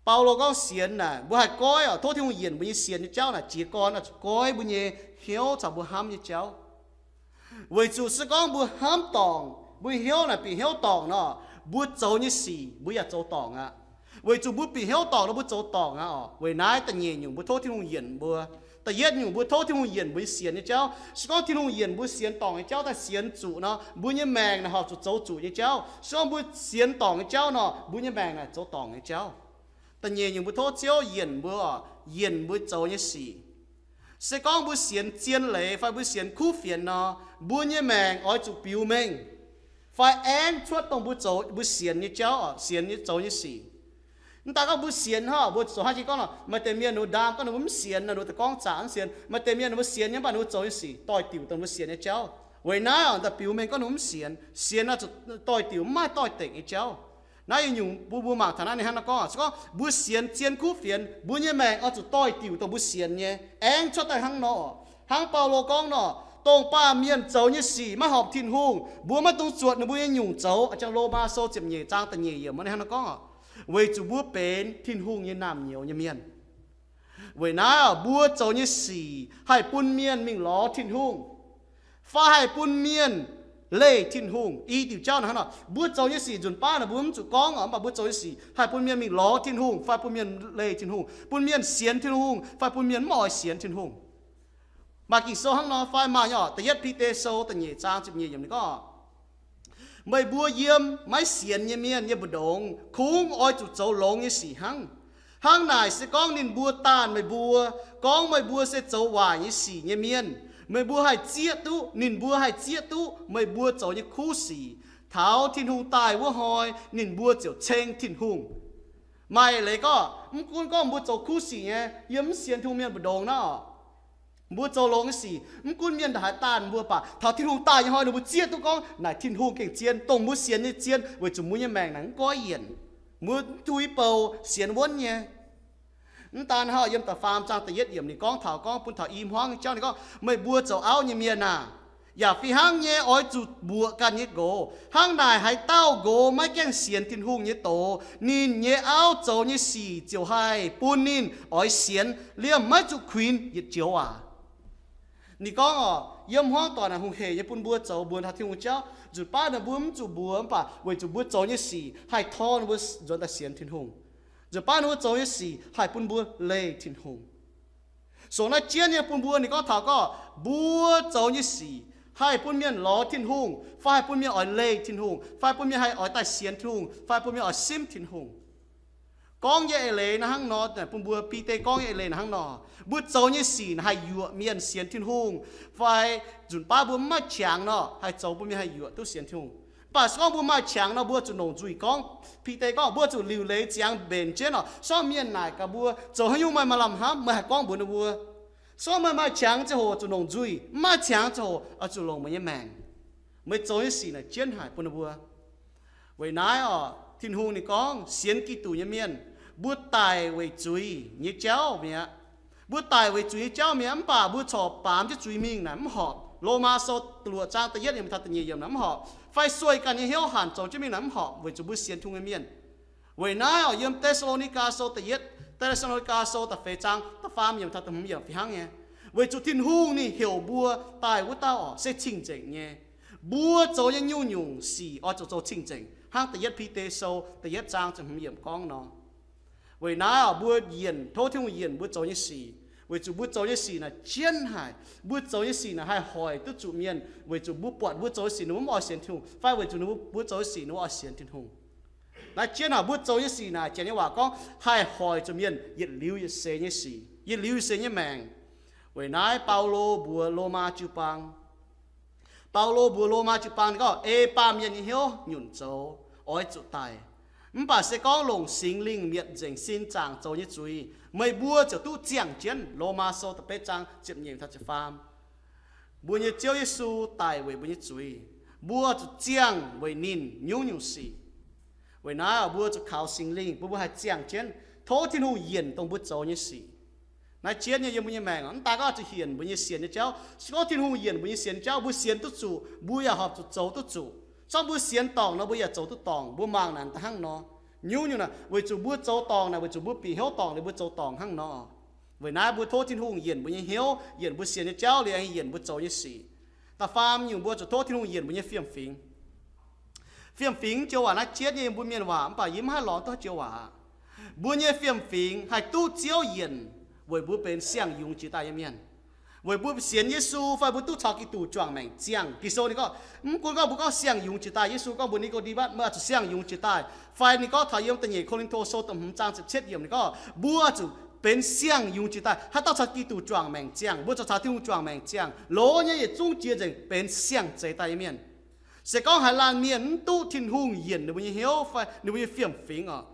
Baulo gorngv sienx naaic, mbuo haih goiv oc, tov Tin-Hungh yienc mbuo nyei sienx nyei jauv naaic jiez gorn oix zuqc goiv mbuo nyei hnyouv caux mbuo hnamv nyei jauv. Weic zuqc se gorngv mbuo hnamv dorngc, mbuo hnyouv naaic bieqc hnyouv dorngc nor, mbuo zoux nyei sic mbuo yaac zoux dorngc aqv. Weic zuqc mbuo bieqc hnyouv dorngc nor, mbuo zoux dorngc aqv oc. Weic naaiv da'nyeic nyungc mbuo tov Tin-Hungh yienc mbuo. Da'yietv nyungc mbuo tov Tin-Hungh yienc mbuo nyei sienx nyei jauv. Se gorngv Tin-Hungh yienc mbuo sienx dorngc nyei jauv daaih sienx zuqc nor, mbuo nyei maengc naaic horpc zuqc zoux zuqc nyei jauv. Se gorngv mbuo sienx dorngc nyei jauv nor, mbuo nyei maengc naaic zoux dorngc nyei jauv. Da'nyeic nyungc mbuo tov Ziouv yienc mbuo oc, yienc mbuo zoux nyei sic. Se gorngv mbuo sienx zien leiz fai mbuo sienx kuv fienx nor, mbuo nyei maengc oix zuqc biux mengh fai aengv cuotv dongh mbuo zoux, mbuo sienx nyei jauv oc, sienx nyei, zoux nyei sic. Mv daan gorngv mbuo sienx hnangv, mbuo zoux hnangv jiex gorngv nor, maaih deix mienh ninh mbuo ndaam gorngv ninh mbuo mv sienx nor, ninh mbuo daaih gorngv zaqc mv sienx. Maaih deix mienh ninh mbuo sienx nyei, mv baac ninh mbuo zoux nyei sic doix-diuc dongh mbuo sienx nyei jauv. Weic naaiv oc, daaih biux mengh gorngv ninh mbuo mv sienx. Sienx oix zuqc doix-diuc, mv maaih doix-dekc nyei jauv. Naaiv yietc nyungc mbuo, mbuo mangc taux naaiv ninh hnangv nor gorngv, se gorngv mbuo sienx zien kuv fienx, mbuo nyei maengc oix zuqc doix-diuc dongh mbuo sienx nyei, aengv cuotv daaih hnangv nor. Hnangv Baulo gorngv nor, dongh baamh mienh zoux nyei sic maiv horpc Tin-Hungh, mbuo maiv dungx zuotc ninh mbuo nyei nyungc zoux. A'jang Lomaa Sou ziepc nyeic zaang da'nyeic yiemc ninh hnangv nor gorngv, weic zuqc mbuo benx Tin-Hungh nyei naamh nyouz nyei mienh. Weic naaiv mbuo zoux nyei sic haih bun mienh mingh lorz Tin-Hungh, fai haih bun mienh leih Tin-Hungh. I diuc jauv naaiv hnangv nor, mbuo zoux nyei sic nzunc baav naaic mbuo mv zuqc gorngv oc, mv baac mbuo zoux nyei sic haih bun mienh mingh lorz Tin-Hungh fai bun mienh leih Tin-Hungh, bun mienh sienx Tin-Hungh fai bun mienh mv oix sienx Tin-Hungh. Maaih Ging-Sou hnangv nor fai? Maaih nyei oc. Da'yietv Bide Sou da'nyeic zaang ziepc nyeic yiemc ninh gorngv, Meih mbuo yiem maiv sienx nyei mienh nyei mbu'ndongx kungx oix zuqc zoux longx nyei sic hnangv. Hnangv naaic se gorngv ninh mbuo daanh meih mbuo, gorngv meih mbuo se zoux waaic nyei sic nyei mienh, meih mbuo haih zieqv duqv, ninh mbuo haih zieqv duqv meih mbuo zoux nyei kuv sic. Taux Tin-Hungh daaih wuov hnoi ninh mbuo ziouc ceng Tin-Hungh. Maaih leiz gorngv, mv gunv gorngv mbuo zoux kuv sic nyei, yiem mv sienx Tin-Hungh mienh mbu'ndongx nor, mbuo zoux longx nyei sic, mv gunv mienh haaix daanh mbuo, mv baac taux Tin-Hungh daaih nyei hnoi ninh mbuo zieqv duqv gorngv naaic Tin-Hungh gengh zien, dongh mbuo sienx nyei zien, weic zuqc mbuo nyei maengc naaic mv goiv yienc, mbuo mv tuix bou sienx wuonv nyei. Mv daan hnangv, yiem da'faam zaang da'yietv yiemc ninh gorngv taux, gorngv bun taux i hmuangv jauv ninh gorngv, meih mbuo zoux auv nyei mienh aah! Yaac fih hnangv nyei oix zuqc mbuoqc ganh nyei nqox. Hnangv naaic haaix dauh nqox maiv gaengh sienx Tin-Hungh nyei doz, ninh nyei auv zoux nyei sic ziouc haih bun ninh oix sienx liemh maiv zuqc kuinx yietc joux waac. Ninh gorngv oc, yiem hmuangv doic naaic hungh hec nyei bun mbuo zoux mbuox taux Tin-Hungh jauv. Nzunc baav ninh mbuo mv zuqc mbuox, mv baac weic zuqc mbuo zoux nyei sic haih tor ninh mbuo nzuonx daaih sienx Tin-Hungh. Nzunc baav ninh mbuo zoux nyei sic haih bun mbuo leih Tin-Hungh. Sou naaiv jienv nyei bun mbuo, ninh gorngv taux gorngv mbuo zoux nyei sic haih bun mienh lorz Tin-Hungh, fai haih bun mienh oix leih Tin-Hungh, fai bun mienh haih oix daaih sienx Tin-Hungh, fai bun mienh oix simv Tin-Hungh. Gorngv nyei eix leiz naaiv hnangv nor, bun mbuo, Bide gorngv nyei eix leiz naaiv hnangv nor, mbuo zoux nyei sic naaic haih yuoqc mienh sienx Tin-Hungh, fai nzunc baav mbuo mv maaih qangx nor, haih zoux bun mienh haih yuoqc duqv sienx Tin-Hungh. Mv baac se gorngv mbuo maaih qangx nor, mbuo zuqc longc nzuih gorngv. Bide gorngv mbuo zuqc liuc leiz ziangx mbenc jienv oc, se gorngv mienh naaic gaax mbuo, zoux haaix nyungc meih maaih lamh hnamv, meih haih gorngv mbuox ninh mbuo. Se gorngv meih maaih qangx ziangh hoc zuqc longc nzuih, mv maaih qangx ziangh hoc oix zuqc longc meih nyei maengc. Meih zoux nyei sic naaic jienv haic bun ninh mbuo. Weic naaiv oc, Tin-Hungh ninh gorngv sienx Giduc nyei mienh, mbuo daic weic zuiz nyei jauv mi'aqv. Mbuo daic weic zuiz nyei jauv mi'aqv, mv baac mbuo corc baamz jienv zuiz mingh naaic mv horpc. Lomaa Sou da'luoqc zaang da'yietv yiemc taux da'nyeic yiemc naaic mv horpc. Fai sueih ganh nyei hnyouv hanc zoux jienv mingh naaic mv horpc, weic zuqc mbuo sienx Tin-Hungh nyei mienh. Weic naaiv oc, yiem Te^saa^lo^ni^gaa Sou da'yietv, Te^saa^lo^ni^gaa Sou da'feix zaang da'faam yiemc taux da'hmz yiemc fih hnangv nyei. Weic zuqc Tin-Hungh ninh heuc mbuo daaih wuov dauh oc se cing-nzengc nyei. Mbuo zoux nyei nyungc-nyungc sic oix zuqc zoux cing-nzengc, hnangv da'yietv Bide Sou da'yietv zaang ziepc hmz yiemc gorngv nor. Weic naaiv oc, mbuo yienc, tov Tin-Hungh yienc mbuo zoux nyei sic, weic zuqc mbuo zoux nyei sic naaic jienv haic. Mbuo zoux nyei sic naaic haih hoic duqv zuqc mienh, weic zuqc mbuo buatc mbuo zoux nyei sic ninh mbuo mv oix sienx Tin-Hungh, fai weic zuqc ninh mbuo, mbuo zoux nyei sic ninh mbuo oix sienx Tin-Hungh. Naaiv jienv haic, mbuo zoux nyei sic naaic, janx nyei waac gorngv, haih hoic zuqc mienh yietc liuz yietc seix nyei sic, yietc liuz yietc seix nyei maengc. Weic naaiv Baulo mbuox Lomaa jiu-baang, Baulo mbuox Lomaa jiu-baang ninh gorngv, ei baamh mienh nyei hnyouv nyunc zoux, oix zuqc daic. Mv baac se gorngv longc Singx Lingh mietc nzengc sin zaangc zoux nyei zuiz, meih mbuo ziouc duqv ziangh jienv. Lomaa Sou da'betv zaang ziepc nyeic taux ziepc faam. Mbuo nyei Ziouv Yesu daic weic mbuo nyei zuiz. Mbuo zuqc ziangh weic ninh nyungc-nyungc sic. Weic naaiv mbuo zuqc kaux Singx Lingh bun mbuo haih ziangh jienv, tov Tin-Hungh yienc dongh mbuo zoux nyei sic. Naaiv jienv nyei yiem mbuo nyei maengc, mv daaih gorngv zuqc hienc mbuo nyei sienx nyei jauv. Se gorngv Tin-Hungh yienc mbuo nyei sienx nyei jauv, mbuo sienx duqv zuqc, mbuo yaac horpc zuqc zoux duqv zuqc. Se gorngv mbuo sienx dorngc nor, mbuo yaac zoux duqv dorngc. Mbuo mangc naaic daaih hnangv nor. Nyungc-nyungc naaic weic zuqc mbuo zoux dorngc naaic, weic zuqc mbuo bieqc hnyouv dorngc liuz mbuo zoux dorngc hnangv nor. Weic naaiv mbuo tov Tin-Hungh yienc mbuo nyei hnyouv, yienc mbuo sienx nyei jauv liuz aengx yienc mbuo zoux nyei sic. Da'faam nyungc, mbuo zuqc tov Tin-Hungh yienc mbuo nyei fiem-fingx. Fiem-fingx joux waac naaiv jienv nyei mbuo mienh waac, mv baac yie mv haih lorz duqv joux waac aqv. Mbuo nyei fiem-fingx haih duqv Ziouv yienc weic mbuo benx siang-yungz jiex daaih nyei mienh. Weic mbuo sienx Yesu fai mbuo duqv caux Giduc juangc maengc ziangh. Ging-Sou ninh gorngv, mv gunv gorngv mbuo gorngv siang-yungz jiex daaih, Yesu gorngv mbuox Niko^nde^matv, meih oix zuqc siang-yungz jiex daaih. Fai ninh gorngv taux yiem da'nyeic Ko^lin^to Sou da'hmz zaang ziepc cietv yiemc ninh gorngv, mbuo zuqc benx siang-yungz jiex daaih. Haaix dauh caux Giduc juangc maengc ziangh, mbuo zuqc caux Tin-Hungh juangc maengc ziangh, lorz nyei yietc zungv jiex nzengc benx siang-zeix daaih nyei mienh. Se gorngv haaix laanh mienh mv duqv Tin-Hungh yienc ninh mbuo nyei hnyouv fai ninh mbuo nyei fiem-fingx oc,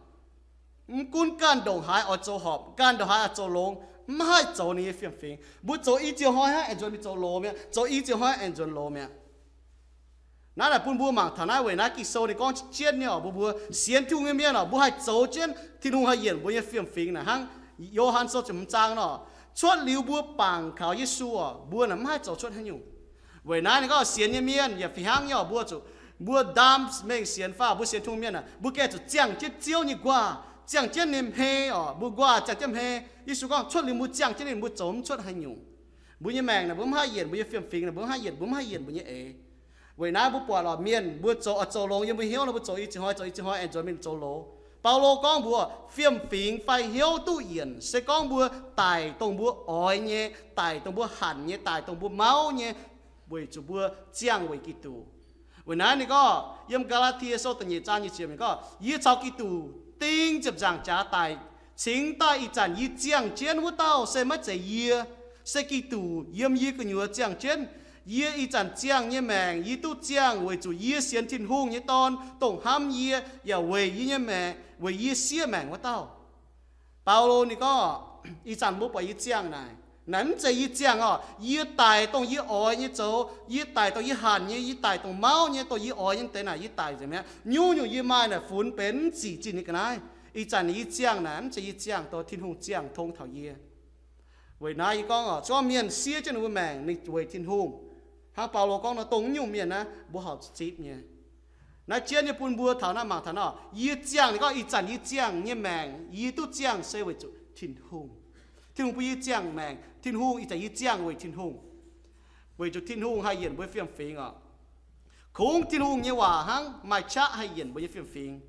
mv gunv ganh ndongc haaix oix zoux horpc, ganh ndongc haaix oix zoux longx, mv haih zoux ninh nyei fiem-fingx. Mbuo zoux i ziouc hnoi hnangv aengx nzuonx mingh zoux loz mi'aqv, zoux i ziouc hnoi aengx nzuonx loz mi'aqv. Naaiv naaic bun mbuo mangc taux naaiv weic naaiv Ging-Sou ninh gorngv jienv nyei oc, mbuo, mbuo sienx Tin-Hungh nyei mienh oc, mbuo haih zoux jienv Tin-Hungh haih yienc mbuo nyei fiem-fingx naaic hnangv Yo^han Sou ziepc hmz zaang nor, cuotv liuz mbuo bangc kaux Yesu oc, mbuo naaic mv haih zoux cuotv haaix nyungc. Weic naaiv ninh gorngv sienx nyei mienh yaac fih hnangv nyei oc, mbuo zuqc, mbuo ndaam mengh sienx fai mbuo sienx Tin-Hungh mienh aah, mbuo gengh zuqc ziangh jienv Ziouv nyei nquaah, ziangh jienv ninh hmei oc, mbuo nquaah ziangh jienv hmei. Yesu gorngv cuotv liuz mbuo ziangh jienv ninh, mbuo zoux mv cuotv haaix nyungc. Mbuo nyei maengc naaic mbuo mv haih yienc, mbuo nyei fiem-fingx naaic mbuo mv haih yienc, mbuo mv haih yienc mbuo nyei eix. Weic naaiv mbuo buatc oc, mienh mbuo zoux, oix zoux longx yiem mbuo hnyouv nor, mbuo zoux i ziouc hnoi, zoux i ziouc hnoi aengx nzuonx mingh zoux loz. Baulo gorngv mbuox fiem-fingx fai hnyouv duqv yienc se gorngv mbuo daic dongh mbuo oix nyei, daic dongh mbuo hanc nyei, daic dongh mbuo mauv nyei, weic zuqc mbuo ziangh weic Giduc. Weic naaiv ninh gorngv yiem Gaa^laa^tie Sou da'nyeic zaang nyic ziepc ninh gorngv, yie caux Giduc ding ziepc nzaangc jaax daic, cingx daaih ih zanc yie ziangh jienv wuov dauh se maiv zeiz yie, se Giduc yiem yie gu'nyuoz ziangh jienv. Yie ih zanc ziangh nyei maengc yie duqv ziangh weic zuqc yie sienx Tin-Hungh nyei Dorn, dongh hnamv yie yaac weic yie nyei maengc, weic yie siev maengc wuov dauh. Baulo ninh gorngv, ih zanc mbuo buatc yie ziangh naaic, naaic mv zeiz yie ziangh orqc. Yie daic dongh yie oix nyei zoux, yie daic dongh yie hanc nyei, yie daic dongh mauv nyei, dongh yie oix nyei deix naaic yie daic nzengc mi'aqv. Nyungc-nyungc yie maaih naaic funx benx mv zic zinh nyei ga'naaiv. Ih zanc yie ziangh naaic mv zeiz yie ziangh, dongh Tin-Hungh ziangh tong taux yie. Weic naaiv yie gorngv orqc, zungv mienh siev jienv ninh mbuo maengc ninh weic Tin-Hungh. Hnangv Baulo gorngv nor, dongh nyungc mienh naaiv mbuo horpc zuqc zipv nyei. Naaiv jienv nyei bun mbuo taux naaiv mangc taux nor, yie ziangh, ninh gorngv ih zanc yie ziangh nyei maengc yie duqv ziangh se weic zuqc Tin-Hungh. Tin-Hungh bun yie ziangh maengc, Tin-Hungh ih zanc yie ziangh weic Tin-Hungh, weic zuqc Tin-Hungh haih yienc mbuo fiem-fingx orqc. Kungx Tin-Hungh nyei waac hnangv maaih qaqv haih yienc mbuo nyei fiem-fingx.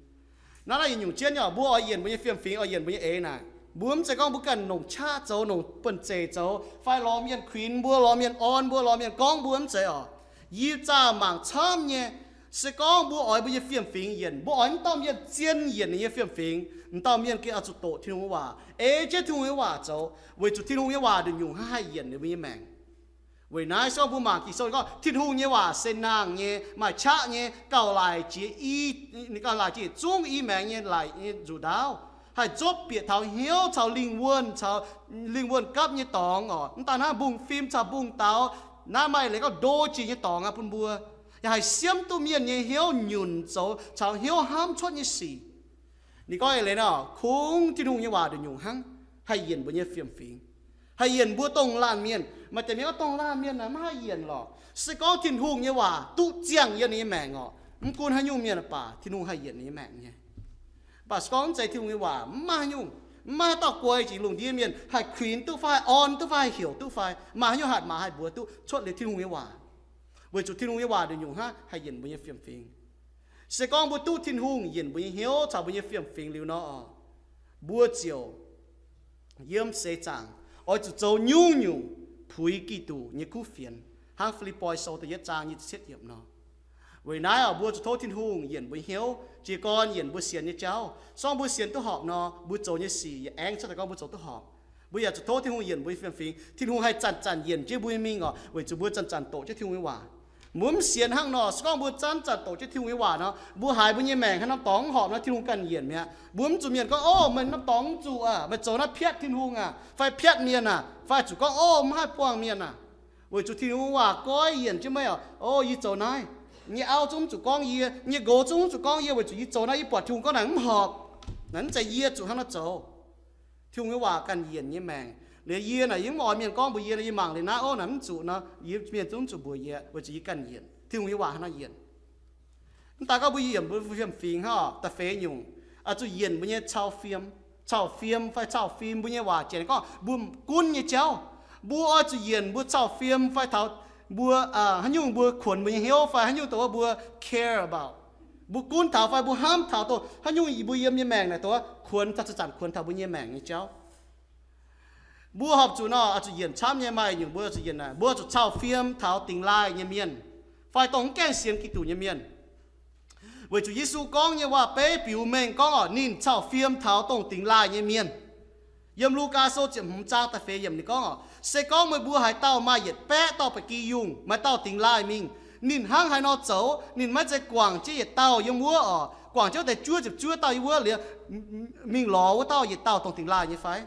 Naaiv naaiv yietc nyungc jienv nyei, mbuo oix yienc mbuo nyei fiem-fingx, oix yienc mbuo nyei eix naaic, mbuo mv zeiz gorngv mbuo ganh longc qaqv zoux, longc banh zeic zoux, fai lorz mienh kuinx mbuo, lorz mienh orn mbuo, lorz mienh gorngv mbuo, mv zeiz orqc. Yie zaah mangc camv nyei, se gorngv mbuo oix mbuo nyei fiem-fingx yienc, mbuo oix m'dauh mienh zien yienc ninh nyei fiem-fingx, m'dauh mienh gengh oix zuqc doqc Tin-Hungh nyei waac, ei jienv Tin-Hungh nyei waac zoux, weic zuqc Tin-Hungh nyei waac nduqc nyungc hnangv haih yienc ninh mbuo nyei maengc. Weic naaiv se gorngv mbuo mangc Ging-Sou gorngv Tin-Hungh nyei waac se nangh nyei, maaih qaqv nyei, gauh laic jiex i, ninh gauh laic jiex zungv i maengx nyei laic nyei nzuqc ndaauv, haih nzopv bieqc taux hnyouv caux lingh wuonh, caux lingh wuonh gapv nyei dorngx orqc. Mv daan hnangv, mbungv fim caux mbungv daux, naaiv maaih leiz gorngv ndo jiex nyei dorngx aqv bun mbuo, yaac haih siemv duqv mienh nyei hnyouv nyunc zoux caux hnyouv hnamv cuotv nyei sic. Ninh gorngv eix leiz nor, kungx Tin-Hungh nyei waac nduqc nyungc hnangv haih yienc mbuo nyei fiem-fingx, haih yienc mbuo dongh laanh mienh. Maaih deix mienh gorngv dongh laanh mienh naaic maiv haih yienc lorqc. Se gorngv Tin-Hungh nyei waac duqv ziangh yiem ninh nyei maengc orqc, mv gunv haaix nyungc mienh baac Tin-Hungh haih yienc ninh nyei maengc nyei. Mv baac se gorngv mv zeiz Tin-Hungh nyei waac, mv maaih haaix nyungc, mv maaih haaix dauh guai jiex lungh ndiev mienh haih kuinx duqv fai, orn duqv fai, heuc duqv fai, maaih haaix nyungc hatc maaz haih mbuox duqv cuotv liuz Tin-Hungh nyei waac. Weic zuqc Tin-Hungh nyei waac nduqc nyungc hnangv haih yienc mbuo nyei fiem-fingx. Se gorngv mbuo duqv Tin-Hungh yienc mbuo nyei hnyouv caux mbuo nyei fiem-fingx liuz nor, mbuo ziouc yiem seix zaangc oix zuqc zoux nyungc-nyungc puix Giduc nyei kuv fienx, hnangv Fi^lipv^poi Sou da'yietv zaang nyic ziepc cietv yiemc nor. Weic naaiv oc, mbuo zuqc tov Tin-Hungh yienc mbuo nyei hnyouv, jiez gorn yienc mbuo sienx nyei jauv. Se gorngv mbuo sienx duqv horpc nor, mbuo zoux nyei sic yaac aengx cuotv daaih gorngv mbuo zoux duqv horpc. Mbuo yaac zuqc tov Tin-Hungh yienc mbuo nyei fiem-fingx. Tin-Hungh haih zanc-zanc yienc jienv mbuo nyei mingh oc, weic zuqc mbuo zanc-zanc doqc jienv Tin-Hungh nyei waac. Mbuo mv sienx hnangv nor, se gorngv mbuo zanc-zanc doqc jienv Tin-Hungh nyei waac nor, mbuo haiz mbuo nyei maengc haaix norm dorngx mv horpc nor, Tin-Hungh ganh yienc mi'aqv. Mbuo mv zuqc mienh gorngv, O, meih norm dorngx mv zuqc aac, meih zoux naaiv piatv Tin-Hungh aac, fai piatv mienh aac, fai zuqc gorngv, O, mv haih buangh mienh aac. Weic zuqc Tin-Hungh waac goiv yienc jienv meih oc. O, yie zoux naaiv, nyei auv zungv mv zuqc gorngv yie, nyei nqox zungv mv zuqc gorngv yie, weic zuqc yie zoux naaiv, yie buatc Tin-Hungh gorngv naaic mv horpc. Naaic mv zeiz yie zuqc hnangv naaiv zoux. Tin-Hungh nyei waac ganh yienc nyei maengc. Liuz yie naaic yie mv oix mienh gorngv mbuox yie, yie mangc liuz naaiv, O, naaic mv zuqc nor, yie mienh zungv mv zuqc mbuox yie, weic zuqc yie ganh yienc. Tin-Hungh nyei waac hnangv naaiv yienc. Mv daaih gorngv mbuo yienc mbuo fiem-fingx hnangv oc, da'feix nyungc, oix zuqc yienc mbuo nyei cau fiem. Cau fiem fai cau fim, mbuo nyei waac janx gorngv mbuo gunv nyei jauv. Mbuo oix zuqc yienc mbuo cau fiem fai taux mbuo, haaix nyungc mbuo kuonx mbuo nyei hnyouv fai haaix nyungc dongh wuov mbuo care about, mbuo gunv taux fai mbuo hnamv taux dongh haaix nyungc mbuo yiem nyei maengc naaic dongh wuov kuonx taux, zanc-zanc kuonx taux mbuo nyei maengc nyei jauv. Mbuo horpc zuqc nor, oix zuqc yienc camv nyei. Maaih nyungc mbuo zuqc yienc naaic, mbuo zuqc cau fiem taux dingx laaih nyei mienh, fai dongh mv gaengh sienx Giduc nyei mienh. Weic zuqc Yesu gorngv nyei waac-beiv biux mengh gorngv oc, ninh cau fiem taux dongh dingx laaih nyei mienh. Yiem Lugaa Sou ziepc hmz zaang da'feix yiemc ninh gorngv oc, se gorngv meih mbuo haaix dauh maaih yietc baeqv dauh ba'gi yungh, maaih dauh dingx laaih mingh, ninh hnangv haaix nor zoux, ninh maiv zeiz guangc jienv yietc dauh yiem wuov oc, guangc jienv wuov deix juov ziepc juov dauh yiem wuov liuz, mingh lorz wuov dauh yietc dauh dongh dingx laaih nyei fai?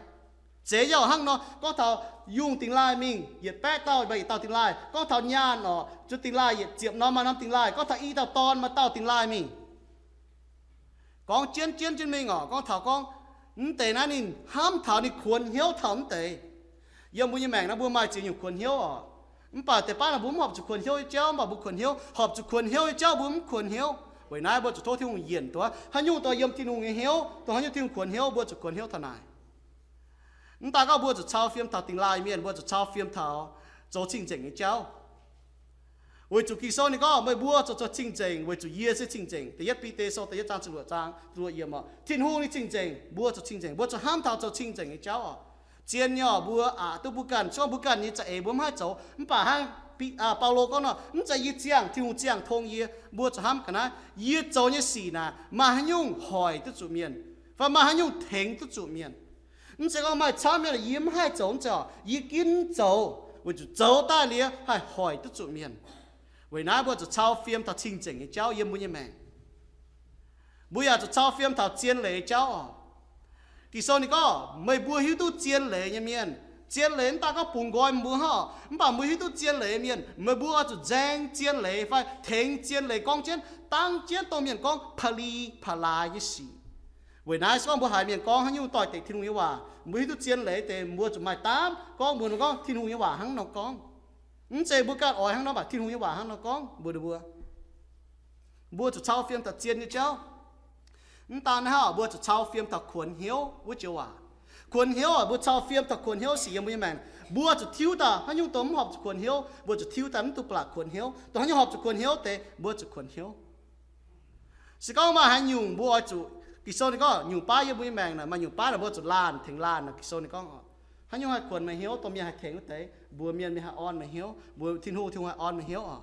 Zeiz yaac hnangv nor, gorngv taux yungh dingx laaih mingh, yietc baeqv dauh maaih yietc dauh dingx laaih. Gorngv taux nyaanh oc, zuqc dingx laaih yietc ziepc norm maaih norm dingx laaih. Gorngv taux i dauh dorn maaih dauh dingx laaih mingh. Gorngv jienv jienv jienv mingh oc, gorngv taux gorngv mv deix naaiv ninh hnamv taux ninh kuonx hnyouv taux mv deix. Yiem mbuo nyei maengc naaiv mbuo maaih ziex nyungc kuonx hnyouv oc. Mv baac deix baav naaic mbuo mv horpc zuqc kuonx hnyouv nyei jauv, mv baac mbuo kuonx hnyouv, horpc zuqc kuonx hnyouv nyei jauv mbuo mv kuonx hnyouv. Weic naaiv mbuo zuqc tov Tin-Hungh yienc dongh haaix nyungc dongh yiem Tin-Hungh nyei hnyouv, dongh haaix nyungc Tin-Hungh kuonx hnyouv, mbuo zuqc kuonx hnyouv taux naaic. Mv daaih gorngv mbuo zuqc cau fiem taux dingx laaih mienh, mbuo zuqc cau fiem taux zoux cing-nzengc nyei jauv. Weic zuqc Ging-Sou ninh gorngv, meih mbuo zoux, zoux cing-nzengc weic zuqc yie se cing-nzengc. Da'yietv Bide Sou da'yietv zaang ziepc luoqc zaang, luoqc yiemc oc. Tin-Hungh ninh cing-nzengc, mbuo zoux cing-nzengc, mbuo zuqc hnamv taux zoux cing-nzengc nyei jauv oc. Zien nyei oc, mbuo aqc duqv mbuo ganh, se gorngv mbuo ganh nyei za'eix mbuo mv haih zoux, mv baac hnangv Baulo gorngv nor, mv zeiz yie ziangh, Tin-Hungh ziangh tong yie. Mbuo zuqc hnamv ga'naaiv, yie zoux nyei sic naaic maaih haaix nyungc hoic duqv zuqc mienh, fai maaih haaix nyungc tengx duqv zuqc mienh. Mv zeiz gorngv maaih camv mienh, yie mv haih zoux, mv zeiz oc. Yie ginv zoux, weic zuqc zoux daaih liuz haih hoic duqv zuqc mienh. Weic naaiv mbuo zuqc cau fiem taux cing-nzengc nyei jauv yiem mbuo nyei maengc. Mbuo yaac zuqc cau fiem taux zien leiz jauv oc. Ging-Sou ninh gorngv, meih mbuo hiuv duqv zien leiz nyei mienh. Zien leiz mv daaih gorngv bungx nqoi mbuo hnangv, mv baac mbuo hiuv duqv zien leiz mienh, meih mbuo oix zuqc nzaeng zien leiz fai tengx zien leiz gorngv jienv, dangv jienv dongh mienh gorngv pa'li pa'laaix nyei sic. Weic naaiv se gorngv mbuo haiz mienh gorngv haaix nyungc doix-dekc Tin-Hungh nyei waac, mbuo hiuv duqv zien leiz deix, mbuo zuqc maaih daamv gorngv mbuox ninh gorngv Tin-Hungh nyei waac hnangv nor gorngv. Mv zeiz mbuo ganh oix hnangv nor, mv baac Tin-Hungh nyei waac hnangv nor gorngv mbuox ninh mbuo. Mbuo zuqc cau fiem taux zien nyei jauv. Mv daan naaiv hnangv, mbuo zuqc cau fiem taux kuonx hnyouv wuov joux waac. Kuonx hnyouv, mbuo cau fiem taux kuonx hnyouv sic yiem mbuo nyei maengc. Mbuo zuqc tiuv daaih haaix nyungc dongh mv horpc zuqc kuonx hnyouv, mbuo zuqc tiuv daaih mv duqv ba'laqc kuonx hnyouv. Dongh haaix nyungc horpc zuqc kuonx hnyouv deix, mbuo zuqc kuonx hnyouv. Se gorngv maaih haaix nyungc mbuo oix zuqc, Ging-Sou ninh gorngv nyungc baav yiem mbuo nyei maengc naaic, maaih nyungc baav naaic mbuo zuqc laanh tengx laanh naaic. Ging-Sou ninh gorngv oc, haaix nyungc haih kuonx meih hnyouv, dongh mienh haih tengx wuov deix, mbuox mienh, mienh haih orn meih hnyouv, mbuox Tin-Hungh, Tin-Hungh haih orn meih hnyouv oc.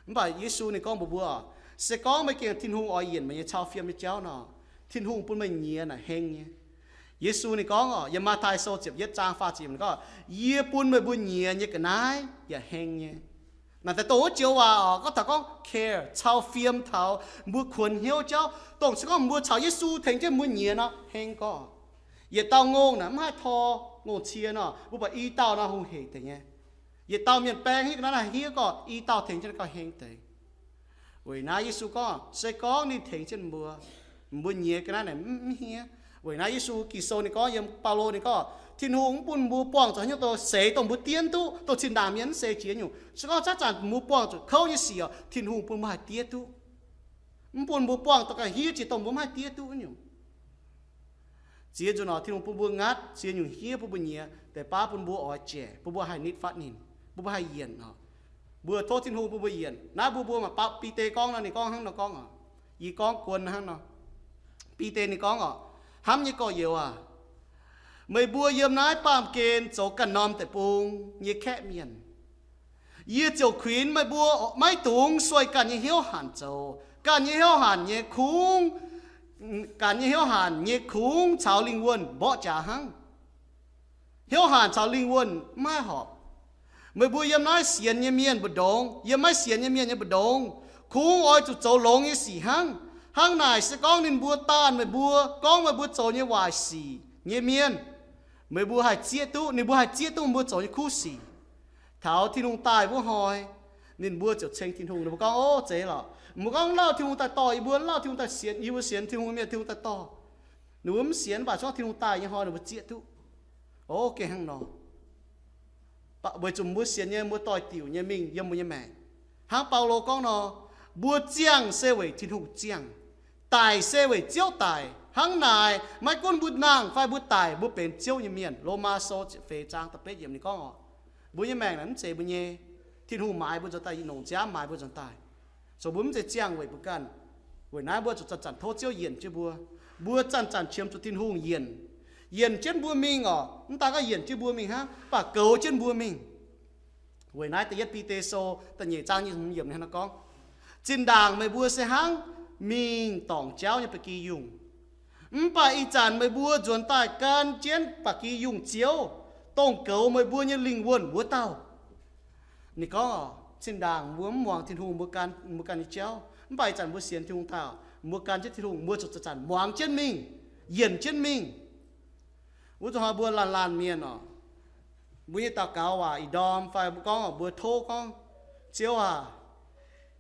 Mv baac Yesu ninh gorngv mbuox mbuo oc, se gorngv meih gengh Tin-Hungh oix yienc meih nyei cau fiem nyei jauv nor, Tin-Hungh bun meih nyiex naaic heng nyei. Yesu ninh gorngv oc, yiem Matv^tai Sou ziepc yietv zaang faah ziepc yiemc ninh gorngv, yie bun meih mbuo nyiex nyei ga'naaiv yaac heng nyei. Naaic daaih dongh wuov joux waac oc, gorngv taux gorngv care, cau fiem taux mbuo kuonx hnyouv jauv, dongh se gorngv mbuo caux Yesu tengx jienv mbuo nyiex nor heng gorngv. Yietc dauh ngongh naaic mv haih tor ngongh cie nor, mbuo buatc i dauh nor hungh heic deix nyei. Yietc dauh mienh baeng hingv ga'naaiv naaic hniev gorngv i dauh tengx jienv gauh heng deix. Weic naaiv Yesu gorngv, se gorngv ninh tengx jienv mbuo, mbuo nyiex ga'naaiv naaic mv hniev. Weic naaiv Yesu, Ging-Sou ninh gorngv, yiem Baulo ninh gorngv, Tin-Hungh mv bun mbuo buangh zuqc haaix nyungc dongh seix dongh mbuo diev duqv, dongh zinh ndaangc mienh mv seix jiex nyungc. Se gorngv caaiv zanc mbuo buangh zuqc kouv nyei sic oc, Tin-Hungh bun mbuo haih diev duqv. Mv bun mbuo buangh dongh ga'hniev jiex dongh mbuo mv haih diev duqv nyungc. Ziex nzunc oc, Tin-Hungh bun mbuo ngatv ziex nyungc hniev bun mbuo nyiex, deix baav bun mbuo oix jaic, bun mbuo haih nitv fatv ninh, bun mbuo haih yienc oc. Mbuo tov Tin-Hungh bun mbuo yienc. Naaiv mbuo, mbuo maaih Bide gorngv nor, ninh gorngv hnangv nor gorngv oc. Yie gorngv guon hnangv nor. Bide ninh gorngv oc, hnamv nyei gorx-youz aac, meih mbuo yiem naaiv baamh gen zoux ganh norm deic-bung nyei kaeqv mienh. Yie ziouc kuinx meih mbuo maiv dungx sueih ganh nyei hnyouv hanc zoux. Ganh nyei hnyouv hanc nyei kungx, ganh nyei hnyouv hanc nyei kungx caux lingh wuonh mborqv jaax hnangv. Hnyouv hanc caux lingh wuonh mv haih horpc. Meih mbuo yiem naaiv sienx nyei mienh mbu'ndongx, yiem maiv sienx nyei mienh nyei mbu'ndongx, kungx oix zuqc zoux longx nyei sic hnangv. Hnangv naaic se gorngv ninh mbuo daanh meih mbuo, gorngv meih mbuo zoux nyei waaic sic nyei mienh, meih mbuo haih zieqv duqv, ninh mbuo haih zieqv duqv mbuo zoux nyei kuv sic. Taux Tin-Hungh daaih wuov hnoi, ninh mbuo ziouc ceng Tin-Hungh. Ninh mbuo gorngv, Ov, zeiz lorqc. Mbuo gorngv lauh Tin-Hungh daaih dorh yie mbuo, lauh Tin-Hungh daaih sienx, yie mbuo sienx Tin-Hungh mienh, Tin-Hungh daaih dorh. Ninh mbuo mv sienx, mv baac se gorngv Tin-Hungh daaih nyei hnoi ninh mbuo zieqv duqv. Ov, gengh hnangv nor. Weic zuqc mbuo sienx nyei, mbuo doix-diuc nyei mingh yiem mbuo nyei maengc. Hnangv Baulo gorngv nor, mbuo ziangh se weic Tin-Hungh ziangh, daic se weic Ziouv daic. Hnangv naaic, maiv gunv mbuo nangh fai mbuo daic, mbuo benx Ziouv nyei mienh. Lomaa Sou ziepc feix zaang da'betv yiemc ninh gorngv oc, mbuo nyei maengc naaic mv zeiz mbuo nyei. Tin-Hungh maaiz mbuo nzuonx daaih, longc nziaamv maaiz mbuo nzuonx daaih. Zoux mbuo mv zeiz ziangh weic mbuo ganh. Weic naaiv mbuo zuqc zanc-zanc tov Ziouv yienc jienv mbuo. Mbuo zanc-zanc qiemx zuqc Tin-Hungh yienc, yienc jienv mbuo mingh oc. Mv daan gorngv yienc jienv mbuo mingh hnangv, mv baac goux jienv mbuo mingh. Weic naaiv da'yietv Bide Sou da'nyeic zaang nyic ziepc hmz yiemc hnangv nor gorngv, zinh ndaangc meih mbuo se hnangv mingh dorngc jauv nyei ba'gi yungh, mv baac ih zanc meih mbuo nzuonx daaih gan jienv ba'gi yungh Ziouv, dongh goux meih mbuo nyei lingh wuonh wuov dauh. Ninh gorngv oc, zinh ndaangc mbuo mv muangx Tin-Hungh, mbuo gan, mbuo gan nyei jauv, mv baac ih zanc mbuo sienx Tin-Hungh daaih, mbuo gan jienv Tin-Hungh, mbuo zuqc zanc-zanc muangx jienv mingh, yienc jienv mingh. Wuov zuqc hnoi mbuo laanh laanh mienh oc, mbuo nyei daux gaux waac ih ndorm fai mbuo gorngv oc, mbuo tov gorngv, Ziouv aac,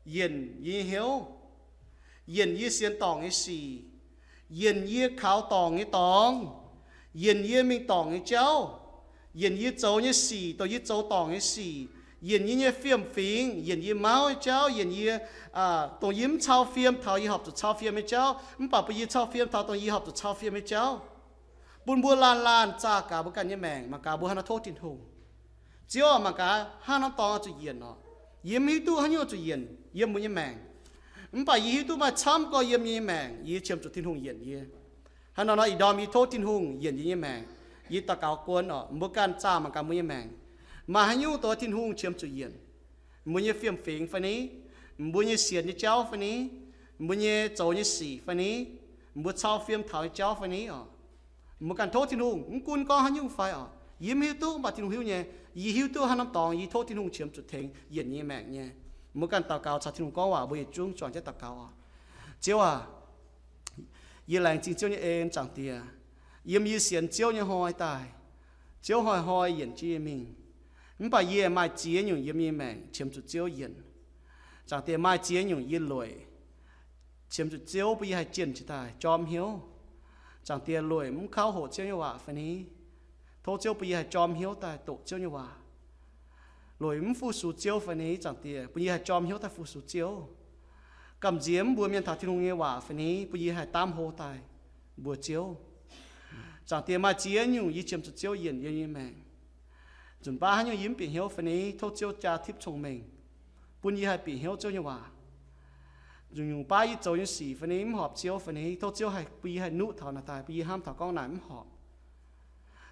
yienc yie nyei hnyouv, yienc yie sienx dorngc nyei sic, yienc yie kaux dorngc nyei dorngx, yienc yie mingh dorngc nyei jauv, yienc yie zoux nyei sic, dongh yie zoux dorngc nyei sic, yienc yie nyei fiem-fingx, yienc yie mauv nyei jauv, yienc yie, dongh yie mv cau fiem taux yie horpc zuqc cau fiem nyei jauv, mv baac bun yie cau fiem taux dongh yie horpc zuqc cau fiem nyei jauv. Bun mbuo laanh laanh zaah gaax mbuo ganh nyei maengc, mangc gaax mbuo hnangv haaix nor tov Tin-Hungh. Ziouv aac, mangc gaax hnangv norm dorngx oix zuqc yienc oc. Yie mv hiuv duqv haaix nyungc zuqc yienc yiem mbuo nyei maengc, mv baac yie hiuv duqv maaih camv gorx yiem yie nyei maengc, yie qiemx zuqc Tin-Hungh yienc yie. Hnangv nor nor ih ndorm yie tov Tin-Hungh yienc yie nyei maengc. Yie daux gaux guon oc, mbuo ganh zaah mangc gaax mbuo nyei maengc, maaih haaix nyungc dongh Tin-Hungh qiemx zuqc yienc. mbuo nyei fiem-fingx fai ni, mbuo nyei sienx nyei jauv fai ni, mbuo nyei zoux nyei sic fai ni, mbuo cau fiem taux nyei jauv fai ni oc. Mbuo ganh tov Tin-Hungh, mv gunv gorngv haaix nyungc fai oc, yie mv hiuv duqv, mv baac Tin-Hungh hiuv nyei. Yie hiuv duqv haaix norm dorngx yie tov Tin-Hungh qiemx zuqc tengx yienc yie nyei maengc nyei. Mbuo ganh daux gaux caux Tin-Hungh gorngv waac, mbuo yietc zungv zuangx jienv daux gaux oc. Ziouv aac, yie laengz zingh Ziouv nyei en, Zaangc Diex. Yiem yie sienx Ziouv nyei hnoi daaih, Ziouv hnoi-hnoi yienc jienv yie mingh. Mv baac yie maaih ziex nyungc yiem yie maengc qiemx zuqc Ziouv yienc. Zaangc Diex, maaih ziex nyungc yie lueic qiemx zuqc Ziouv bun yie haih jienh jiex daaih jorm hnyouv. Zaangc Diex, lueic mv kauv hoqc Ziouv nyei waac fai ni? Tov Ziouv bun yie haih jorm hnyouv daaih doqc Ziouv nyei waac. Lueic mv fu-sux Ziouv fai ni? Zaangc Diex, bun yie haih jorm hnyouv daaih fu-sux Ziouv. Gamh nziex mv mbuox mienh taux Tin-Hungh nyei waac fai ni? Bun yie haih daamv hlo daaih mbuox Ziouv. Zaangc Diex, maaih ziex nyungc yie qiemx zuqc Ziouv yienc yiem yie maengc. Nzunc baav haaix nyungc yie mv bieqc hnyouv fai ni? Tov Ziouv jaa tipv cong-mengh, bun yie haih bieqc hnyouv Ziouv nyei waac. Nzunc nyungc baav yie zoux nyei sic fai ni mv horpc Ziouv fai ni, tov Ziouv haih bun yie haih nuqv taux naaic daaih, bun yie hnamv taux gorngv naaic mv horpc.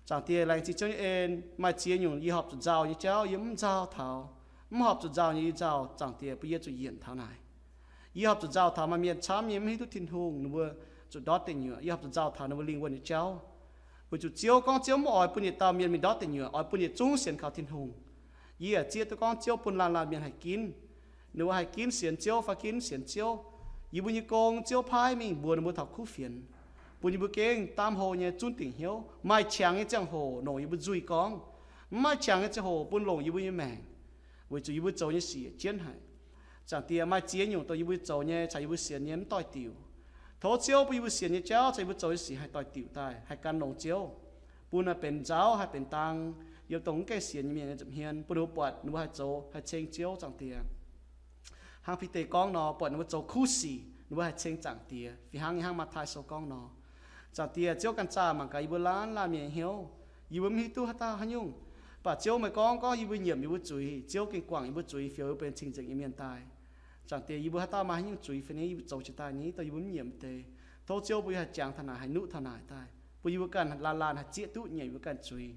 Zaangc Diex, laengz zingh Ziouv nyei en. Maaih ziex nyungc yie horpc zuqc nzauh nyei jauv yie mv nzauh taux. Mv horpc zuqc nzauh nyei yie nzauh, Zaangc Diex, bun yie zuqc yienc taux naaic. Yie horpc zuqc nzauh taux maaih mienh camv nyei mv hiuv duqv Tin-Hungh, ninh mbuo zuqc ndortv deic nyuoqc. Yie horpc zuqc nzauh taux ninh mbuo lingh wuonh nyei jauv. Weic zuqc Ziouv gorngv Ziouv mv oix bun yietc dauh mienh mingh ndortv deic nyuoqc, oix bun yietc zungv sienx kaux Tin-Hungh. Yie yaac zieqv duqv gorngv Ziouv bun laanh laanh mienh haih ginv, ninh mbuo haih ginv sienx Ziouv fai ginv sienx Ziouv. Yie mbuo nyei gong Ziouv paaiv mingh mbuox ninh mbuo taux kuv fienx, bun yie mbuo gengh daamv hlo nyei zunv dingc hnyouv. Maaih qangx nyei ziangh hoc longc yie mbuo nzuih gorngv, mv maaih qangx nyei ziangh hoc bun longc yie mbuo nyei maengc, weic zuqc yie mbuo zoux nyei sic jienv haic. Zaangc Diex, maaih ziex nyungc dongh yie mbuo zoux nyei caux yie mbuo sienx nyei mv doix-diuc. Tov Ziouv bun yie mbuo sienx nyei jauv caux yie mbuo zoux nyei sic haih doix-diuc daaih, haih gan longx Ziouv, bun haih benx nzauv, haih benx dang yiem dongh mv gaengh sienx nyei mienh nyei nza'hmien, bun ninh mbuo buatc ninh mbuo haih zoux haih ceng Ziouv, Zaangc Diex. Hnangv Bide gorngv nor, buatc ninh mbuo zoux kuv sic ninh mbuo haih ceng Zaangc Diex, fih hnangv nyei hnangv Matv^tai Sou gorngv nor. Zaangc Diex, Ziouv ganh zaah mangc gaax yie mbuo laanh laanh mienh hnyouv. Yie mbuo mv hiuv duqv haaix dauh haaix nyungc, mv baac Ziouv meih gorngv, gorngv yie mbuo nyiemc yie mbuo zuiz, Ziouv gengh guangc yie mbuo zuiz, fioux yie mbuo benx cing-nzengc nyei mienh daaih. Zaangc Diex, yie mbuo haaix dauh maaih haaix nyungc zuiz fai ni, yie mbuo zoux jiex daaih ni dongh yie mbuo mv nyiemc deix, tov Ziouv bun yie haih jangx taux naaic, haih nuqv taux naaic daaih, bun yie mbuo ganh laanh laanh haih zieqv duqv nyiemc yie mbuo ganh zuiz.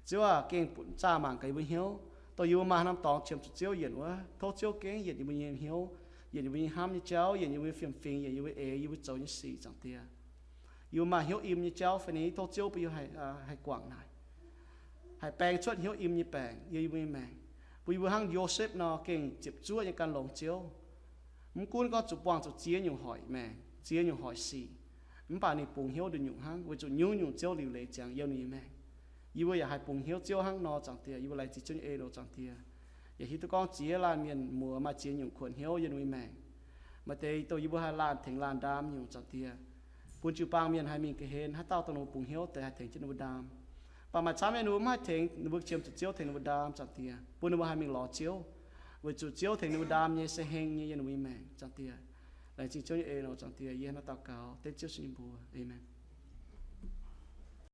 Ziouv aac, gengh zaah mangc gaax yie mbuo hnyouv, dongh yie mbuo maaih haaix norm dorngx qiemx zuqc Ziouv yienc wuov, tov Ziouv gengh yienc yie mbuo nyei hnyouv, yienc yie mbuo nyei hnamv nyei jauv, yienc yie mbuo nyei fiem-fingx, yienc yie mbuo eix, yie mbuo zoux nyei sic, Zaangc Diex. Yie mbuo maaih hnyouv im nyei jauv fai ni, tov Ziouv bun yie haih, haih guangc naaic, haih baeng cuotv hnyouv im nyei baengc yiem yie mbuo nyei maengc, bun yie mbuo hnangv Yosepv nor gengh ziepc zuoqv nyei gan longx Ziouv. Mv gunv gorngv zuqc buangh zuqc ziex nyungc hoic maengc, ziex nyungc hoic sic, mv baac ninh bungx hnyouv nduqc nyungc hnangv, weic zuqc nyungc-nyungc Ziouv liuc leiz ziangx yiem ninh nyei maengc. Yie mbuo yaac haih bungx hnyouv Ziouv hnangv nor, Zaangc Diex. Yie mbuo laengz zingh Ziouv nyei en oc, Zaangc Diex. Yaac hiuv duqv gorngv ziex laanh mienh muoz maaih ziex nyungc kuonx hnyouv yiem ninh mbuo nyei maengc. Maaih deix dongh yie mbuo haih laanh tengx laanh ndaam nyungc, Zaangc Diex, bun jiu-baang mienh haih mingh ga'hlen, haaix dauh dongh ninh mbuo bungx hnyouv deix haih tengx jienv ninh mbuo ndaam. Mv baac maaih camv nyei ninh mbuo mv haih tengx, ninh mbuo qiemx zuqc Ziouv tengx ninh mbuo ndaam, Zaangc Diex, bun ninh mbuo haih mingh lorz Ziouv, weic zuqc Ziouv tengx ninh mbuo ndaam nyei se heng nyei yiem ninh mbuo nyei maengc, Zaangc Diex. Laengz zingh Ziouv nyei en oc, Zaangc Diex. Yie hnangv naaiv daux gaux dengv Ziouv Yesu nyei mbuox. Aamen.